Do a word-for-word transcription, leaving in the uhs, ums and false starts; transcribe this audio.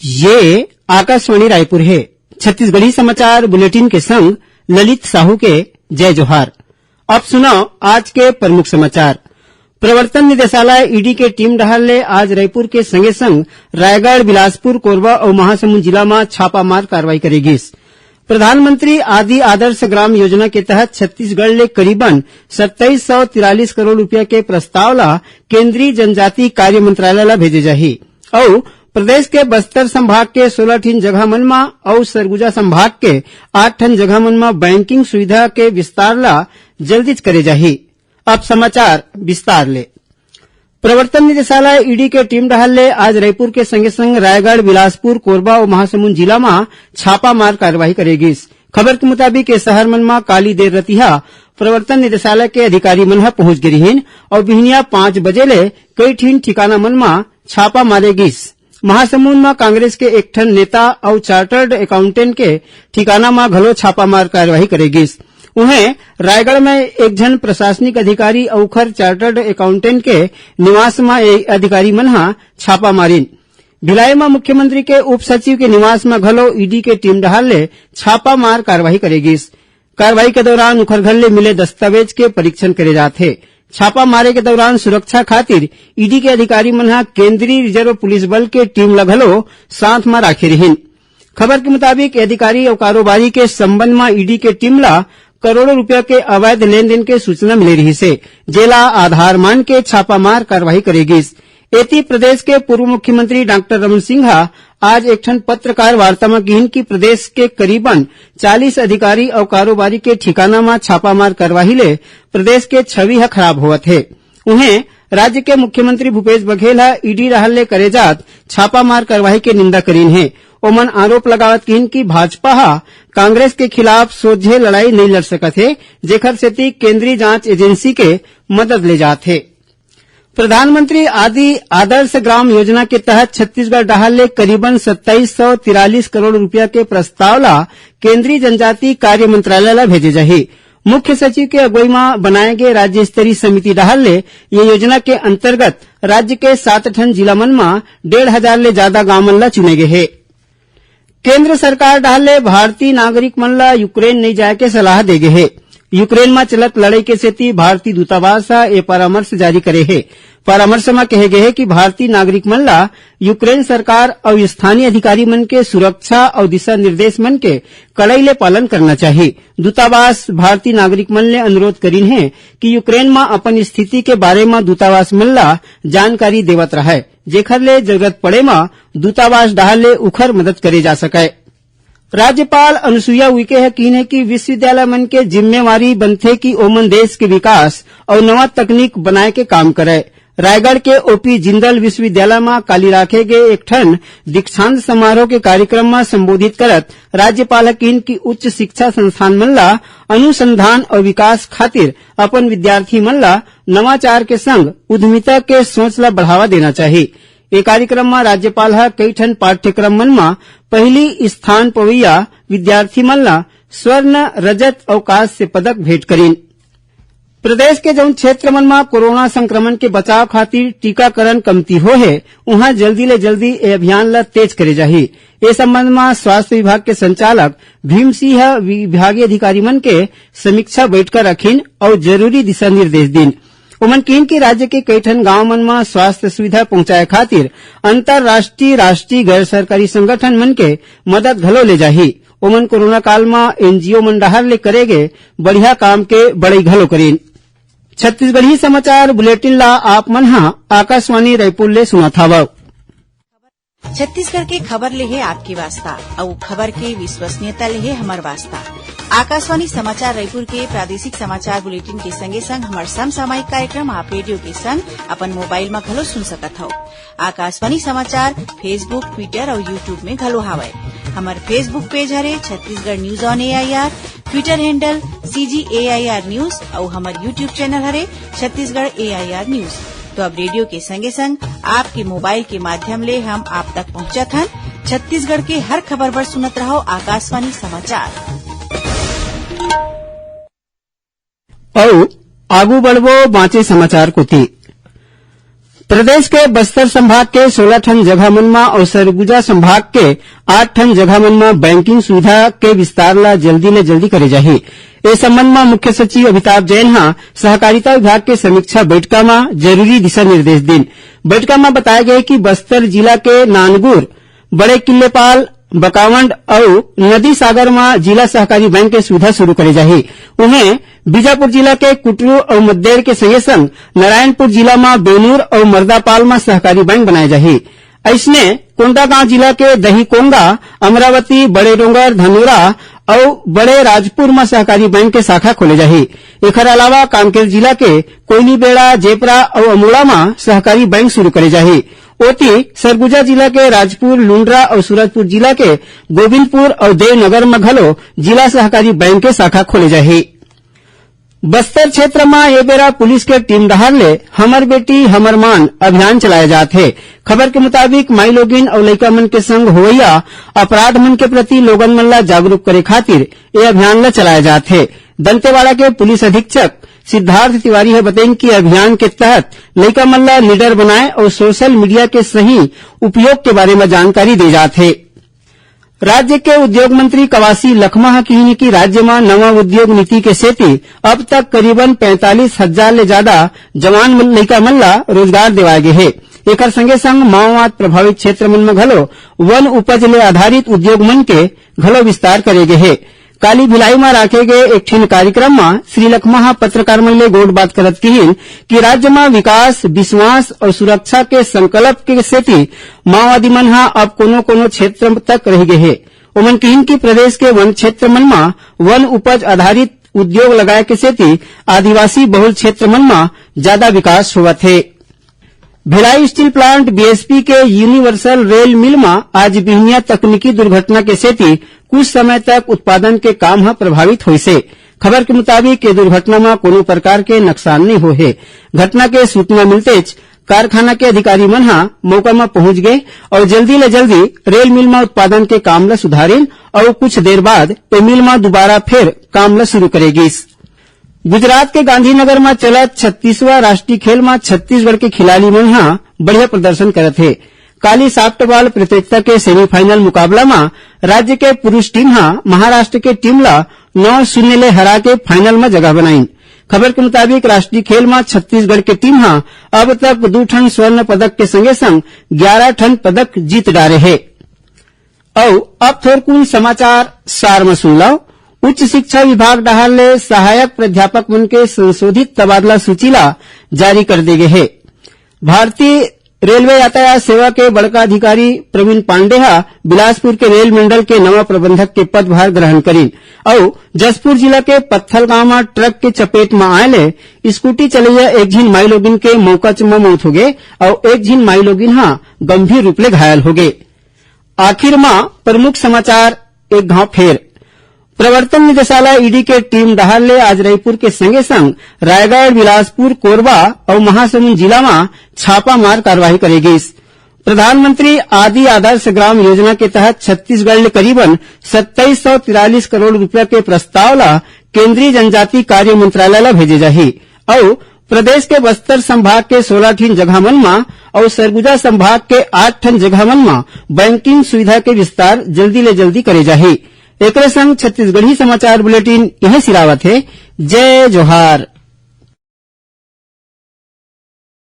ये आकाशवाणी रायपुर हे। छत्तीसगढ़ी समाचार बुलेटिन के संग ललित साहू के जय जोहार। अब सुनव आज के प्रमुख समाचार। प्रवर्तन निदेशालय, ईडी, के टीम डहार ले आज रायपुर के संगे संग रायगढ़, बिलासपुर, कोरबा अउ महासमुंद जिला म छापामार कार्रवाई करे गिस। प्रधानमंत्री आदि आदर्श ग्राम योजना के तहत छत्तीसगढ़ ले करीबन सत्ताईस सौ तिरालीस करोड़ रुपया के प्रस्ताव ला केंद्रीय जनजातीय कार्य मंत्रालय ला भेजे जाही अउ प्रदेश के बस्तर संभाग के सोलह ठिन जगह मन म अउ सरगुजा संभाग के आठ ठन जगह मन म बैंकिंग सुविधा के विस्तार ला जल्दीच करे जाही। अब समाचार विस्तार ले। प्रवर्तन निदेशालय, ईडी, के टीम डहार ले आज रायपुर के संगे संग रायगढ़, बिलासपुर, कोरबा अउ महासमुंद जिला म छापामार कार्रवाई करे गिस। खबर के मुताबिक, ये शहर मन म काली देर रतिहा प्रवर्तन निदेशालय के अधिकारी मन ह पहुंच गे रिहिन अउ बिहनिया पाँच बजे ले कई ठिन ठिकाना मन म छापा मारे गिस। महासमुंद म कांग्रेस के एक ठन नेता अउ चार्टर्ड अकाउंटेंट के ठिकाना म घलो छापामार कार्रवाई करे गिस। उहें, रायगढ़ म एक झन प्रशासनिक अधिकारी अउ उखर चार्टर्ड अकाउंटेंट के निवास म ए अधिकारी मन ह छापा मारिन। भिलाई म मुख्यमंत्री के उप सचिव के निवास म घलो ईडी के टीम डहार ले छापामार कार्रवाई करे गिस। कार्रवाई के दौरान उखर घर ले मिले दस्तावेज के परीक्षण करे जात हे। छापा मारे के दौरान सुरक्षा खातिर ईडी के अधिकारी मन ह केंद्रीय रिजर्व पुलिस बल के टीम ल घलो साथ म राखे रिहिन। खबर के मुताबिक, अधिकारी अउ कारोबारी के संबंध म ईडी के टीम ल करोड़ों रुपया के अवैध लेन देन के सूचना मिले रिहिस हे, जेला आधार मान के छापामार कार्रवाई करे गिस। एती, प्रदेश के पूर्व मुख्यमंत्री डॉक्टर रमन सिंह ह आज एक ठन पत्रकार वार्ता म किहिन कि प्रदेश के करीबन चालीस अधिकारी अउ कारोबारी के ठिकाना म छापामार कार्रवाई ले प्रदेश के छवि ह खराब होवत हे। उहें, राज्य के मुख्यमंत्री भूपेश बघेल ह ईडी डहार ले करे जात छापामार कार्रवाई के निंदा करिन हे। ओमन आरोप लगावत किहिन कि भाजपा ह कांग्रेस के खिलाफ सोझे लड़ाई नइ लड़ सकत हे, जेखर सेती केंद्रीय जांच एजेंसी के मदद ले जात हे। प्रधानमंत्री आदि आदर्श ग्राम योजना के तहत छत्तीसगढ़ डहार ले करीबन सत्ताईस सौ तिरालीस करोड़ रुपया के प्रस्ताव ला केंद्रीय जनजातीय कार्य मंत्रालय ला भेजे जाही। मुख्य सचिव के अगुवई म बनाए गे राज्य स्तरीय समिति डहार ले ये योजना के अंतर्गत राज्य के सात ठन जिला मन म डेढ़ हजार ले जादा गांव मन ला चुने गे हे। केंद्र सरकार डहार ले भारतीय नागरिक मन ला यूक्रेन नइ जाए के सलाह दे गे हे। यूक्रेन म चलत लड़ाई के सेती भारतीय दूतावास ह ए परामर्श जारी करे हे। परामर्श म कहे गे हे कि भारतीय नागरिक मन ला यूक्रेन सरकार अउ स्थानीय अधिकारी मन के सुरक्षा अउ दिशा निर्देश मन के कड़ाई ले पालन करना चाही। दूतावास भारतीय नागरिक मन ले अनुरोध करिन हे कि यूक्रेन म अपन स्थिति के बारे म दूतावास मन ला जानकारी देवत रहय, जेखर ले जरूरत पड़े म दूतावास डहार ले उखर मदद करे जा सकय। राज्यपाल अनुसुईया उइके ह किहिन हे कि विश्वविद्यालय मन के जिम्मेवारी बनथे कि ओमन देश के विकास अउ नवा तकनीक बनाए के काम करय। रायगढ़ के ओपी जिंदल विश्वविद्यालय म काली राखे गे एक ठन दीक्षांत समारोह के कार्यक्रम म संबोधित करत राज्यपाल ह किहिन कि उच्च शिक्षा संस्थान मन ला अनुसंधान अउ विकास खातिर अपन विद्यार्थी मन ला नवाचार के संग उद्यमिता के सोच ला बढ़ावा देना चाही। ए कार्यक्रम म राज्यपाल ह कई ठन पाठ्यक्रम मन म पहिली स्थान पवइया विद्यार्थी मन ला स्वर्ण, रजत अउ कांस्य पदक भेंट करिन। प्रदेश के जउन क्षेत्र मन म कोरोना संक्रमण के बचाव खातिर टीकाकरण कमती होए हे, उहां जल्दी ले जल्दी ए अभियान ल तेज करे जाही। ए संबंध म स्वास्थ्य विभाग के संचालक भीम सिंह ह विभागीय अधिकारी मन के समीक्षा बैठका रखिन अउ जरूरी दिशा निर्देश दीन। ओमन किहिन कि राज्य के कई ठन गांव मन म स्वास्थ्य सुविधा पहुंचाए खातिर अंतर्राष्ट्रीय, राष्ट्रीय गैर सरकारी संगठन मन के मदद घलो ले जाही। ओमन कोरोना काल म एनजीओ मन डहार ले करे गे बढ़िया काम के बड़ई घलो करिन। छत्तीसगढ़ी समाचार बुलेटिन ला आप मन ह आकाशवाणी रायपुर ले सुनत हवव। छत्तीसगढ़ के खबर ले हे आपके वास्ता, अउ खबर के विश्वसनीयता ले हे हमर वास्ता। आकाशवाणी समाचार रायपुर के प्रादेशिक समाचार बुलेटिन के संगे संग हमर समसामयिक कार्यक्रम आप रेडियो के संग अपन मोबाइल म घलो सुन सकत हव। आकाशवाणी समाचार Facebook, Twitter अउ YouTube में घलो हावय। हमर Facebook पेज हरे Chhattisgarh news on AIR, Twitter handle CG AIR news अउ हमर YouTube चैनल हरे छत्तीसगढ़ एआईआर न्यूज। तो अब रेडियो के संगे संग आपके मोबाइल के माध्यम ले हम आप तक पहुंचत हन। छत्तीसगढ़ के हर खबर बर सुनत रहव आकाशवाणी समाचार। अउ आगू बढ़बो बांचे समाचार कोति। प्रदेश के बस्तर संभाग के सोलह ठन जगह मन म अउ सरगुजा संभाग के आठ ठन जगह मन म बैंकिंग सुविधा के विस्तार ला जल्दी ले जल्दी करे जाही। ए संबंध म मुख्य सचिव अमिताभ जैन ह सहकारिता विभाग के समीक्षा बैठका म जरूरी दिशा निर्देश दिन। बैठका म बताया गया कि बस्तर जिला के नानगुर, बड़े किल्लेपाल, बकावंड अउ नदी सागर म जिला सहकारी बैंक के सुविधा शुरू करे जाही। उहें, बीजापुर जिला के कुटरू अउ मद्देड़ के संगे संग नारायणपुर जिला म बेनूर अउ मर्दापाल म सहकारी बैंक बनाए जाही। अइसने, कोंडागांव जिला के दहीकोंगा, अमरावती, बड़े डोंगर, धनोरा अउ बड़े राजपुर म सहकारी बैंक के शाखा खोले जाही। एखर अलावा कांकेर जिला के कोइलीबेड़ा, जेपरा अउ अमोड़ा म सहकारी बैंक शुरू करे जाही। ओती, सरगुजा जिला के राजपुर, लुंड्रा अउ सूरजपुर जिला के गोविंदपुर अउ देवनगर म घलो जिला सहकारी बैंक के शाखा खोले जाही। बस्तर क्षेत्र म ए बेरा पुलिस के टीम डहार ले हमर बेटी हमर मान अभियान चलाए जात हे। खबर के मुताबिक, माईलोगिन अउ लइका मन के संग होवइया अपराध मन के प्रति लोगन मन ला जागरूक करे खातिर ए अभियान ला चलाए जात हे। दंतेवाड़ा के पुलिस अधीक्षक सिद्धार्थ तिवारी ह बतइन कि अभियान के तहत लइका मन ला निडर बनाए अउ सोशल मीडिया के सही उपयोग के बारे म जानकारी दे जात हे। राज्य के उद्योग मंत्री कवासी लखमा ह किहिन कि राज्य म नवा उद्योग नीति के सेती अब तक करीबन पैंतालीस हजार ले जादा जवान मन, लइका मन ला रोजगार देवाय गे हे। एकर संगे संग माओवाद प्रभावित क्षेत्र मन म घलो वन उपज ले आधारित उद्योग मन के घलो विस्तार करे गे हे। काली भिलाई म राखे गे एक ठिन कार्यक्रम म श्री लखमा ह पत्रकार मन ले गोठबात करत किहिन कि राज्य म विकास, विश्वास अउ सुरक्षा के संकल्प के सेती माओवादी मन ह अब कोनो-कोनो क्षेत्र तक रहि गे हे। ओमन किहिन कि प्रदेश के वन क्षेत्र मन म वन उपज आधारित उद्योग लगाए के सेती आदिवासी बहुल क्षेत्र मन म जादा विकास होवत हे। भिलाई स्टील प्लांट, बीएसपी, के यूनिवर्सल रेल मिल म आज बिहनिया तकनीकी दुर्घटना के सेती कुछ समय तक उत्पादन के काम ह प्रभावित होइस हे। खबर के मुताबिक, ये दुर्घटना म कोनो प्रकार के नुकसान नइ होए हे। घटना के सूचना मिलतेच कारखाना के अधिकारी मन ह मौका म पहुंच गे अउ जल्दी ले जल्दी रेल मिल म उत्पादन के काम ल सुधारिन अउ कुछ देर बाद ए मिल म दोबारा फेर काम ल शुरू करे गिस। गुजरात के गांधीनगर म चलत छत्तीसवां राष्ट्रीय खेल म छत्तीसगढ़ के खिलाड़ी मन ह बढ़िया प्रदर्शन करत हे। काली सॉफ्टबॉल प्रतियोगिता के सेमीफाइनल मुकाबला म राज्य के पुरुष टीम ह महाराष्ट्र के टीम ल नौ शून्य ले हरा के फाइनल म जगह बनाइन। खबर के मुताबिक, राष्ट्रीय खेल म छत्तीसगढ़ के टीम ह अब तक दू ठन स्वर्ण पदक के संगे संग ग्यारह ठन पदक जीत डारे हे। अउ अब थोरकुन समाचार सार म सुन लव। उच्च शिक्षा विभाग डहार ले सहायक प्राध्यापक मन के संशोधित तबादला सूची ला जारी कर दे गे हे। भारतीय रेलवे यातायात सेवा के बड़का अधिकारी प्रवीण पांडे ह बिलासपुर के रेल मंडल के नवा प्रबंधक के पदभार ग्रहण करिन अउ जशपुर जिला के पत्थलगांव म ट्रक के चपेट म आए ले स्कूटी चलइया एक झिन माईलोगिन के मौका म मौत होगे अउ एक झिन माईलोगिन ह गंभीर रूप ले घायल होगे। आखिर म प्रमुख समाचार एक घांव फेर। प्रवर्तन निदेशालय, ईडी, के टीम डहार ले आज रईपुर के संगे संग रायगढ़, बिलासपुर, कोरबा अउ महासमुंद जिला म छापामार कार्रवाई करे गिस। प्रधानमंत्री आदि आदर्श ग्राम योजना के तहत छत्तीसगढ़ ले करीबन सत्ताईस सौ तिरालीस करोड़ रुपया के प्रस्ताव ल केंद्रीय जनजाति कार्य मंत्रालय ल भेजे जाही अउ प्रदेश के बस्तर संभाग के सोलह ठिन जगह मन म अउ सरगुजा संभाग के आठ ठन जगह मन म बैंकिंग सुविधा के विस्तार जल्दी ले जल्दी करे जाही। एकरे संग छत्तीसगढ़ी समाचार बुलेटिन इहें सिरावत हे। जय जोहार।